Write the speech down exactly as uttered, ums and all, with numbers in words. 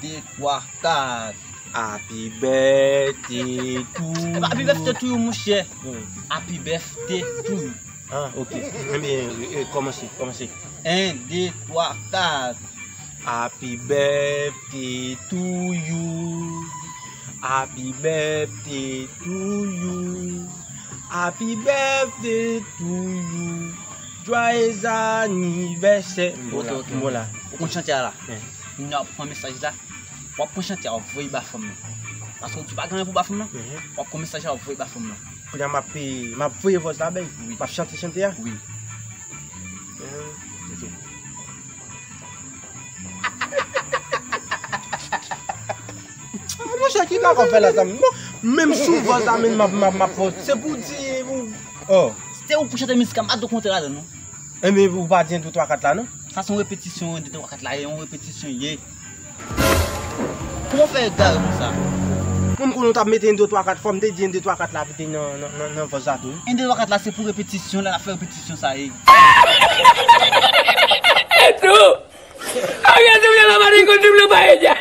de, twa, kat. Happy birthday to you. Happy birthday to you, monchè. Hmm. Happy birthday to you. Ah, ok. Ebyen, e, e, kòmanse, kòmanse. En, de, twa, kat. Happy birthday to you. Happy birthday to you. Happy birthday to you. Joyeux anniversaire. Ok, ok. Bon la. Ou konn chante a la? Eh. Kounye a w ap pran mesaj la. W ap pran chante a, w ap voye ba fanm nan. Paske w di w pa gen anyen pou ba fanm nan. Mhm. W ap pran mesaj la, w ap voye ba fanm nan. Kounye a m ap, m ap voye vòz la bay. Wi. M ap chante chante a. Wi. Eh, ok. Ah, monchè, ki bagay w fè la, sa? Bon, menm sou vòz la, menm m ap, m ap, m ap fè. Se pou di, pou, oh. Se ou pou chante mizik la, m pa t kontre ladan, non. Ebyen, ou pa di en, de, twa, kat la, non? Sa se yon repetisyon, en, de, twa, kat la, e yon repetisyon, ye. Kòman w fè egare konsa? Mwen, m konnen w t ap mete en, de, twa, kat, fò m te di en, de, twa, kat la, pou te nan, nan, nan, nan vòz la tou, wi. En, de, twa, kat la, se pou repetisyon, la, n ap fè repetisyon sa, ye. E tou! Oye, tu me la marico, tu me la paella.